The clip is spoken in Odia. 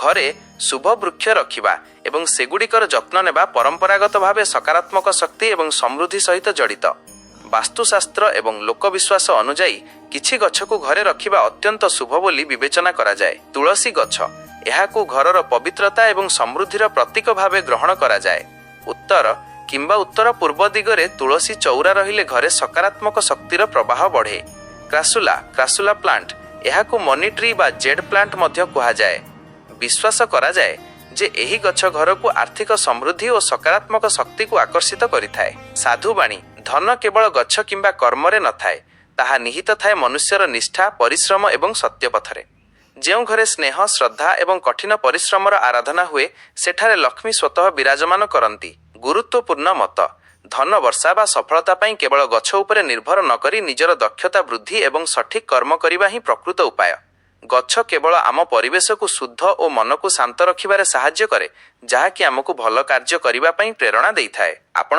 ଘରେ ଶୁଭ ବୃକ୍ଷ ରଖିବା ଏବଂ ସେଗୁଡ଼ିକର ଯତ୍ନ ନେବା ପରମ୍ପରାଗତ ଭାବେ ସକାରାତ୍ମକ ଶକ୍ତି ଏବଂ ସମୃଦ୍ଧି ସହିତ ଜଡ଼ିତ। ବାସ୍ତୁଶାସ୍ତ୍ର ଏବଂ ଲୋକବିଶ୍ୱାସ ଅନୁଯାୟୀ, କିଛି ଗଛକୁ ଘରେ ରଖିବା ଅତ୍ୟନ୍ତ ଶୁଭ ବୋଲି ବିବେଚନା କରାଯାଏ। ତୁଳସୀ ଗଛ: ଏହାକୁ ଘରର ପବିତ୍ରତା ଏବଂ ସମୃଦ୍ଧିର ପ୍ରତୀକ ଭାବେ ଗ୍ରହଣ କରାଯାଏ। ଉତ୍ତର କିମ୍ବା ଉତ୍ତର ପୂର୍ବ ଦିଗରେ ତୁଳସୀ ଚଉରା ରହିଲେ ଘରେ ସକାରାତ୍ମକ ଶକ୍ତିର ପ୍ରବାହ ବଢ଼େ। Crassula, crassula plant. ଏହାକୁ ମନି ଟ୍ରି ବା ଜେଡ୍ ପ୍ଲାଣ୍ଟ ମଧ୍ୟ କୁହାଯାଏ। ବିଶ୍ୱାସ କରାଯାଏ ଯେ ଏହି ଗଛ ଘରକୁ ଆର୍ଥିକ ସମୃଦ୍ଧି ଓ ସକାରାତ୍ମକ ଶକ୍ତିକୁ ଆକର୍ଷିତ କରିଥାଏ। ସାଧୁବାଣୀ: ଧନ କେବଳ ଗଛ କିମ୍ବା କର୍ମରେ ନଥାଏ, ତାହା ନିହିତ ଥାଏ ମନୁଷ୍ୟର ନିଷ୍ଠା, ପରିଶ୍ରମ ଏବଂ ସତ୍ୟପଥରେ। ଯେଉଁ ଘରେ ସ୍ନେହ, ଶ୍ରଦ୍ଧା ଏବଂ କଠିନ ପରିଶ୍ରମର ଆରାଧନା ହୁଏ, ସେଠାରେ ଲକ୍ଷ୍ମୀ ସ୍ୱତଃ ବିରାଜମାନ କରନ୍ତି। ଗୁରୁତ୍ୱପୂର୍ଣ୍ଣ ମତ: ଧନ ବର୍ଷା ବା ସଫଳତା ପାଇଁ କେବଳ ଗଛ ଉପରେ ନିର୍ଭର ନ କରି ନିଜର ଦକ୍ଷତା ବୃଦ୍ଧି ଏବଂ ସଠିକ୍ କର୍ମ କରିବା ହିଁ ପ୍ରକୃତ ଉପାୟ। ଗଛ କେବଳ ଆମ ପରିବେଶକୁ ଶୁଦ୍ଧ ଓ ମନକୁ ଶାନ୍ତ ରଖିବାରେ ସାହାଯ୍ୟ କରେ, ଯାହାକି ଆମକୁ ଭଲ କାର୍ଯ୍ୟ କରିବା ପାଇଁ ପ୍ରେରଣା ଦେଇଥାଏ। ଆପଣ